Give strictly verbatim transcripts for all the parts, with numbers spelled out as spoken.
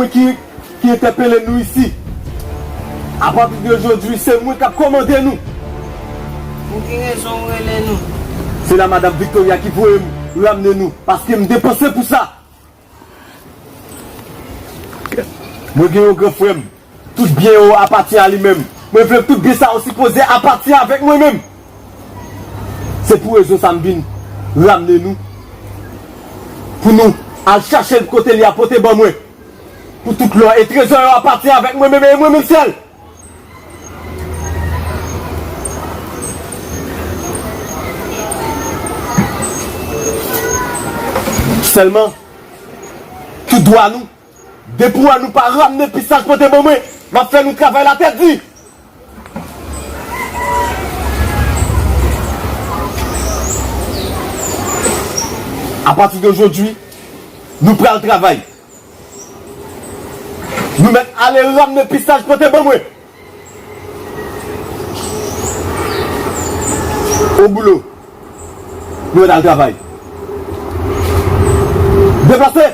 Mwen ki, ki entèpele nou isi. Apati de jodi, se mwen k ap kòmande nou. Ou gen rezon, ou rele nou. Se la madanm Victoria ki voye m ramne nou, paske m depanse pou sa. Mwen gen yon gran frè m. Tout byen yo apatyen a li menm. Mwen vle tout byen sa yo sipoze apatyen avèk mwen menm. Se pou rezon sa m vin ramne nou. Pou nou al chache l kote li a pote ban mwen. Pou tout lò e trezò yo apatyen avèk mwen menm e mwen menm sèl. Sèlman, tout dwa nou, depi w wè nou pa ramne pistach pote ban mwen, m ap fè nou travay latèt di. Apati de jodi, nou pral travay. Nou mèt ale ramne pistach pote ban mwen. Au boulot. Nou mèt al travay. Deplase!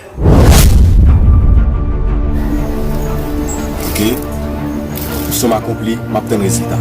Ok. Misyon m akonpli, m ap tann rezilta.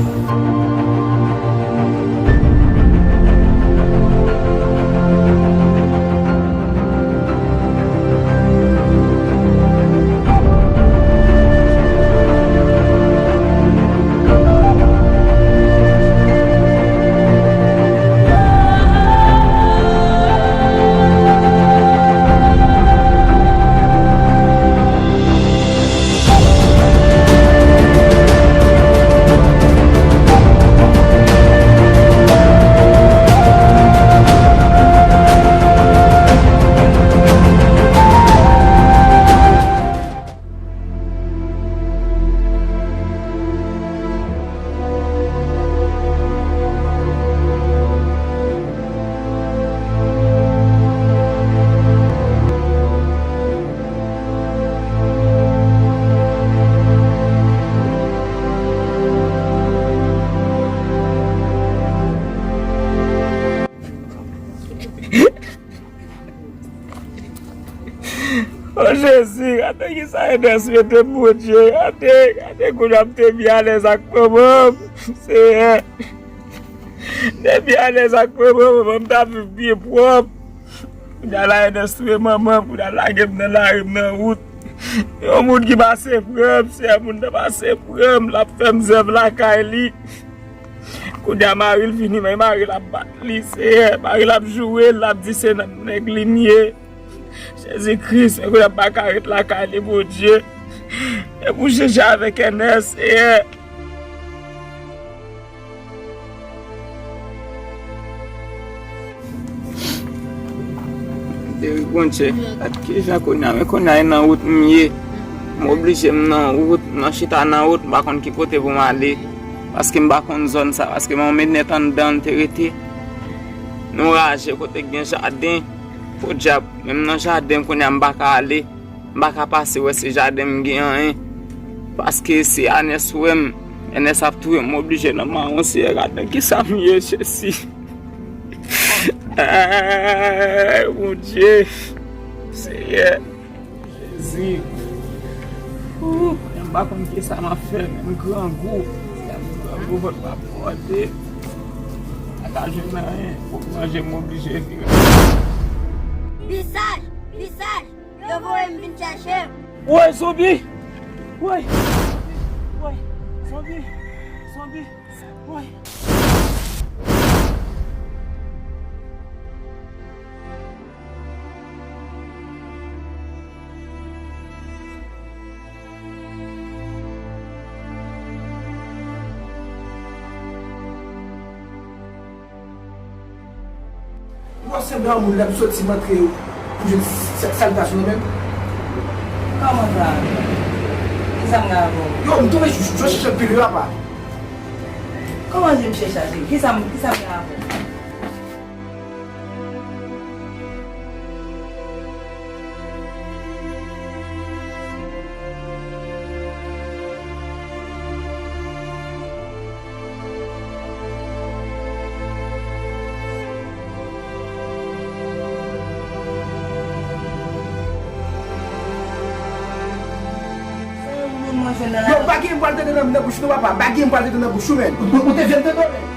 O Jezi, gade kisa Enès mete m, Bondye. Gade, gade kounye a m te byen alèz ak manman m, Seyè. M te byen alèz ak manman m, manman m t ap viv byen pwòp. Kounye a la, Enès touye manman m, kounye a lage m nan lari, m nan wout. Yon moun ki pase pran m, Seyè, moun nan pase pran m, l ap fè m zèv lakay li. Kounye a mari l vini, men mari l ap bat li, Seyè. Mari l ap joure l, l ap di se nan nèg li m ye. Jezi Kris, men kounye a m pa ka ret lakay li, Bondye. E pou Jeje avèk Enès, Seyè. Deri Bondye, gad kijan kounye a, men kounye a e nan wout m ye. M oblije m nan wout, m nan chita nan wout, m pa konn ki kote pou m ale. Paske m pa konn zòn sa, paske manman m te anndan l te rete. Nou raje kote k gen jaden. Podyab, menm nan jaden kounye a m pa ka ale. M pa ka pase wè si jaden m gen anyen. Paske si Enès wè m, Enès ap touye m, m oblije nan mawon, Seyè, gad nan kisa m ye, Jezi. Ay, Bondye, Seyè, Jezi. Ooh, m pa konn kisa m ap fè, men m grangou. Seyè, m grangou, vant m ap bòde. M pa ka jwenn anyen pou m manje, m oblije vire. Visaj! Visaj! Yo voye m vin chèche w. Woy, zonbi! Woy! Woy! Zonbi! Zonbi! Woy! Ou wè sanble yon moun l ap soti m antre pou jwenn sa- salitasyon nan men l. Kòman sa? Kisa m gen avè w? Yo, m tonbe jous, jous chèche anpil wi papa. Kòman di m chèche anpil? Kisa m, kisa m gen avè w? Bagay m pral tande nan, nan bouch nou, papa. Bagay m pral tande nan bouch ou, menn. Ou, ou te vle m tande w, menn.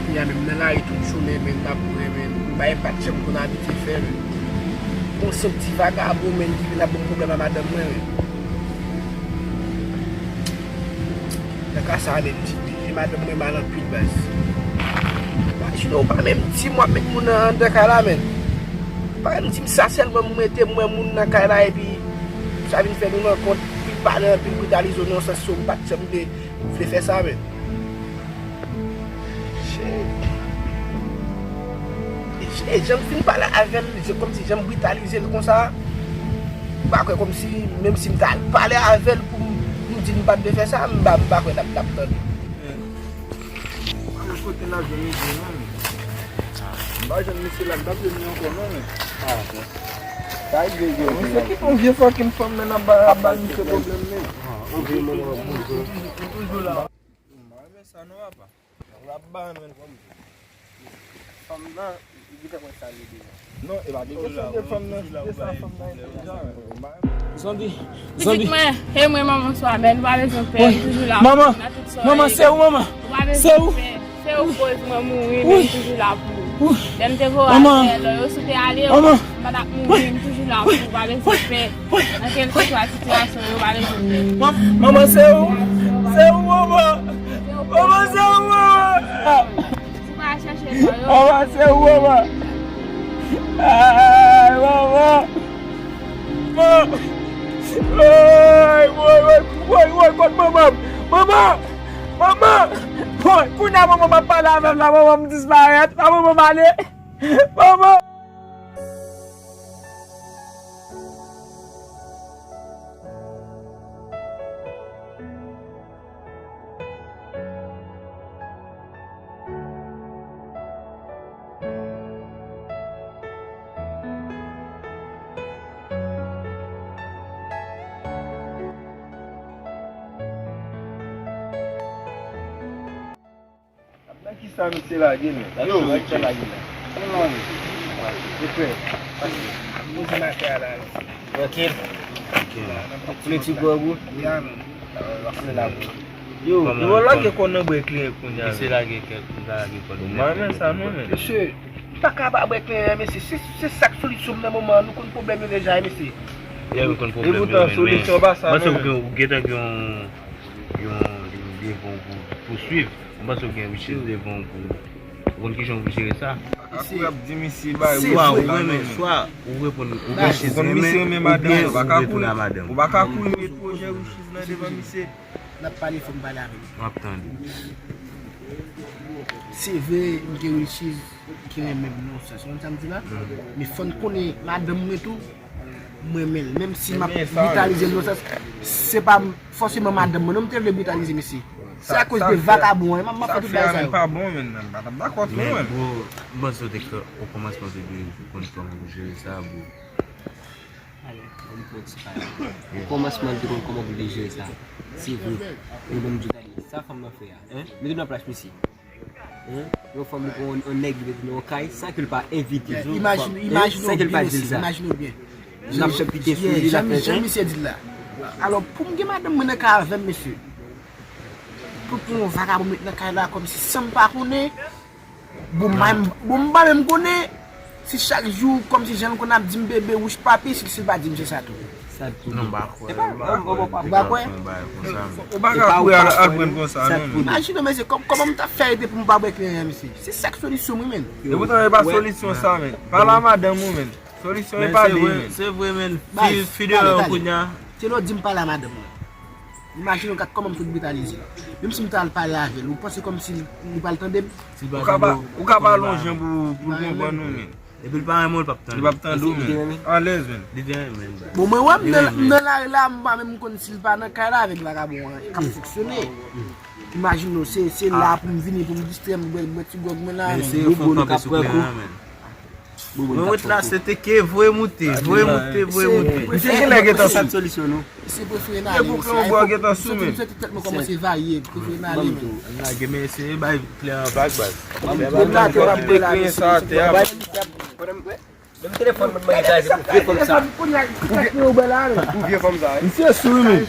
Kounye a menm nan lari tout jounen, menm, m ap boure, menm. Bagay m pa t janm konn abitye fè, menm. Gon senp ti vagabon, menm, ki vin ap ban m pwoblèm a madanm mwen, menm. Nan ka sa a menm, ti, ti, ti madanm mwen mal anpil, baz. Imajine w pa menm di m w ap met moun nan anndan kay la, menm. Pa menm di m sa sèlman m rete, m wè moun nan kay la, epi sa vin fè nou rankont, li pale anpil, britalize w nan yon sans ke m pa t janm vle, vle fè sa, menm. Shit. E, e jan m fin pale avè l, se kòmsi jan m britalize l konsa. M pa kwè kòmsi, menm si m ta al pale avè l pou m, m di l m pa t dwe fè sa, m pa, m pa kwè l ap, l ap tande. Kote n ap jwenn misye non, men. M pa jwenn misye la, m pa vle li ankò non, men. Sa rive jodi a. Misye kite yon vye fucking fanm, men, ap ba, ap ba misye pwoblèm, men. M pa renmen sa non, papa. Ou ap ba nou menm kòm fanm nan, li gentan wè sa li deja. Non, e pa de kesyon de fanm nan, se de sa fanm nan ye deja. Zonbi, zonbi. Pitit mwen, e mwen manman swa, men nou pa bezwen pè, m toujou la pou ou nan tout sa w ye. Manman, se ou, manman. Ou pa bezwen pè. Se ou k koz mwen mouri, men m toujou la pou ou. Lè m te voye al fè, lè yo sou te ale yo, m pa t ap mouri, m toujou la pou ou, pa bezwen pè. Nan kèlkeswa sitiyasyon yo, pa bezwen pè. Manman, se ou? Se ou, manman? Manman, se ou, manman? Si w pa chèche lò yo. Manman, se ou, manman? Ay, manman! Manman! Ay, woy, woy, woy, woy, kot manman m? Manman! Manman! Woy, kounye a manman m ap pale avè m la, manman m disparèt, la manman m ale. Manman! Nan kisa misye lage, men? Yo, misye lage la. Kòman, men? Yo, frè, pase. Poze m atè a la. Trankil. Trankil. Ap koule ti gwòg ou? Ya, men. Ap koule la, bro. Yo, yo lage kò nan bwè kleren kounye a. Misye lage kèk, misye lage kò nan bwè kleren. Mwen renmen sa, non, men. Mesye, m pa ka pa bwè kleren, mesye. Se, se sa k solisyon m nan moman an. Nou konn pwoblèm yo deja, mesye. Ya, nou konn pwoblèm yo, men, men. E poutan, solisyon pa sa, non, men. Ou gentan gen yon yon, yon devan pou, pou swiv. M panse w gen richès devan w pou, ou konn kijan w pou jere sa. Apre ap di misye bay swa ou renmen, swa ou reponn, ou gen chans renmen, oubyen ou retounen a madanm. Ou pa ka kouri met pwojè richès nan devan misye. N ap pale, fò m pale avè l. M ap tande. Se vre, m gen richès ki renmen m nan yon sans. Ou konn sa m di la? Men fò n konnen madanm mwen tou, m renmen l. Menm si m ap britalize l nan yon sans, se pa fòseman madanm mwen non m te vle britalize, mesye. Se akoz de vakabon an, m ap fè tout bagay sa yo. Sa fè a menm pa bon, menn. M pa t ap dakò tou, menn. Men, bro, m panse w te, okòmansman, w te dwe konn kòman pou jere sa, bro. Ale, ban m fè yon ti pale. Okòmansman, l te konn kòman pou l te jere sa. Se vre. Men ban m di w, tande, sa fanm nan fè a, hein? Mete w nan plas misye. Hein? Yon fanm li pran yon nèg li mete nan yon kay san ke l pa envite l. Imajine, imajine w byen, mesye, imajine w byen. N ap fè pite sou li, n ap fè jan misye di l la. Alò, pou m gen madanm mwen nan kay avè m, mesye, pou, pou yon vakabon met nan kay la kòmsi san m pa konnen. Bon, m pa menm, bon, m pa menm konnen. Si chak jou, kòmsi jan l konn ap di m bebe, wouch papi, si, si l pa di m se sa tou. Sa tou. Non, m pa kwè. Ou pa kwè? Ou pa ka kouri al, al pran konsa, non, men. Imajine w, mesye, kòm, kòman m t ap fè ede pou m pa bwè kleren an, mesye? Se sa k solisyon m, wi, menn. E poutan, e pa solisyon sa, menn. Pale a madanm ou, menn. Solisyon e pale, menn. Se vre, menn. Fi, fi deyò yo kounye a. Se lè w di m pale a madanm mwen. Imajine w gad kòman m sot britalize l. Menm si m ta al pale avè l, ou panse kòmsi li pral tande m? Ou ka ba, ou ka ba l yon jan pou, pou l konprann ou, menn. Epi l pa renmen w, l p ap tande. Li p ap tande w, menn. Alèz, menn. Li te renmen l, baz. Bon, mwen wè m nan, m nan lari la, m pa menm konn si l pa nan kay la avèk vakabon an k ap fonksyone. Imajine w, se, se la pou m vini, pou m distrè m, bwè, bwè ti gwòg mwen la, men gwo bro nou k ap pran kou. Mwen ret la, se te ke voye moute, voye moute, voye moute. Misye genlè gentan sou. Se prefere n ale, mesye. Misye te tèt mwen kòmanse vaye, prefere n ale, men. Lage, men eseye bay klè an vag, baz. Klè an vag, baz. Klè an vag, baz. Menm telefòn mwen manje chaje pou vye fanm sa. Pou vye, pou vye fanm sa, wi. Misye sou, wi, men.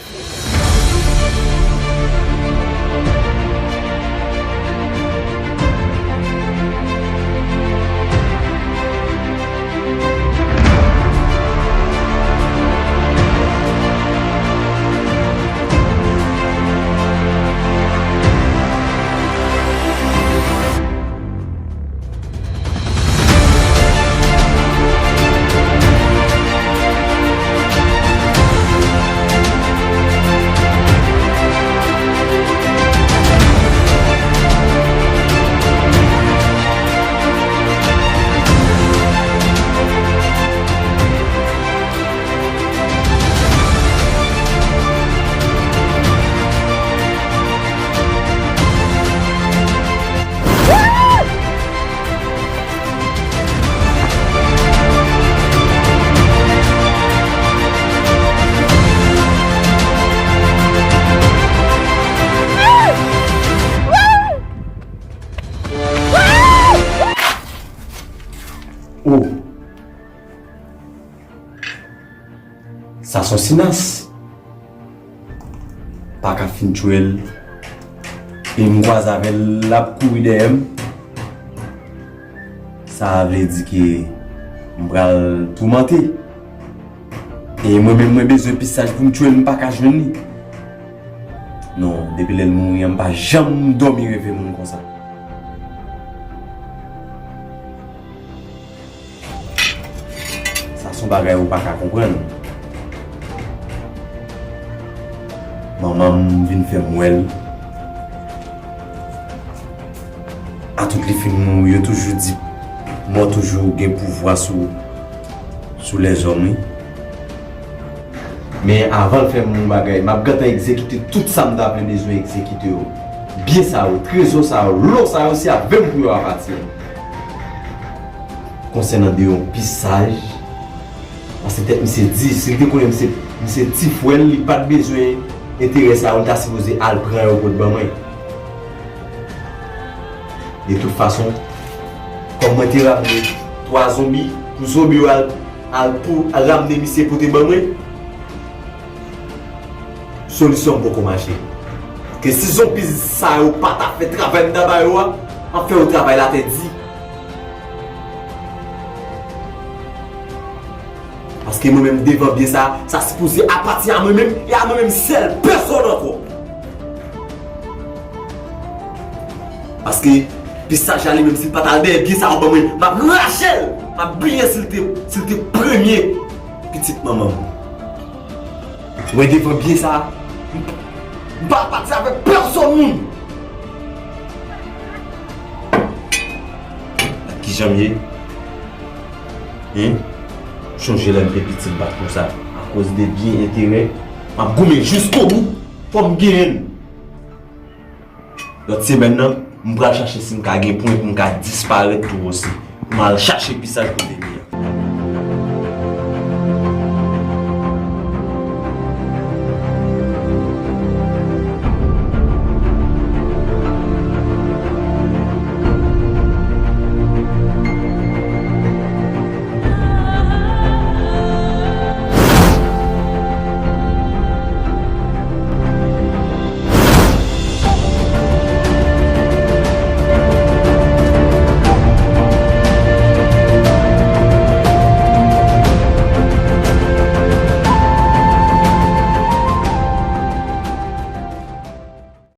Oh! Sa s on sinas. Pa ka fin tchwe l. E m kwaze avè l, l ap kouri dèyè m. Sa vle di ke m pral toumante. E mwen menm, mwen bezwen pisaj pou m tchwe l, m pa ka jwenn li. Non, depi lè l mouri an, m pa janm dòmi reve moun konsa. Sa s on bagay ou pa ka konprann. Manman m vin fè m wè l. A tout li fin mouri, yo toujou di mò toujou gen pouvwa sou, sou lèzòm, wi. Men avan l fè m yon bagay, m ap gentan egzekite tout sa m ta vle bezwen egzekite yo. Byen sa yo, trezò sa yo, lò sa yo, se avè m pou yo ap atire. Konsènan de yon pisaj, paske tèt misye di, si l te konnen misye, misye ti frè l, li pa t bezwen enterè sa yo, li ta sipoze al pran yo pou l ban mwen. De tout fason, kòm mwen te ramne twa zonbi, pou zonbi yo al, al pou, al ramne misye pote ban mwen, solisyon an poko mache. Ke si zonbi sa yo pa ta fè travay m ta ba yo a, m ap fè yo travay latè di. Paske mwen menm devan byen sa, sa sipoze apati a mwen menm e a mwen menm sèl, pèsòn ankò. Paske pisaj la li menm si l pa t al dèyè byen sa yo ban mwen, m ap rache l, m ap bliye si l te, si l te premye pitit manman m. Mwen devan byen sa, m, m pa pati avèk pèsòn moun. Gad kijan m ye. Hen? Chonje lè m te piti m pa t konsa. Akoz de byen enterè, m ap goumen jiskobou. Fò m genyen l. Lòt semèn nan, m pral chache si m ka gen pwen pou m ka disparèt tou osi. Pou m al chache pisaj kote l.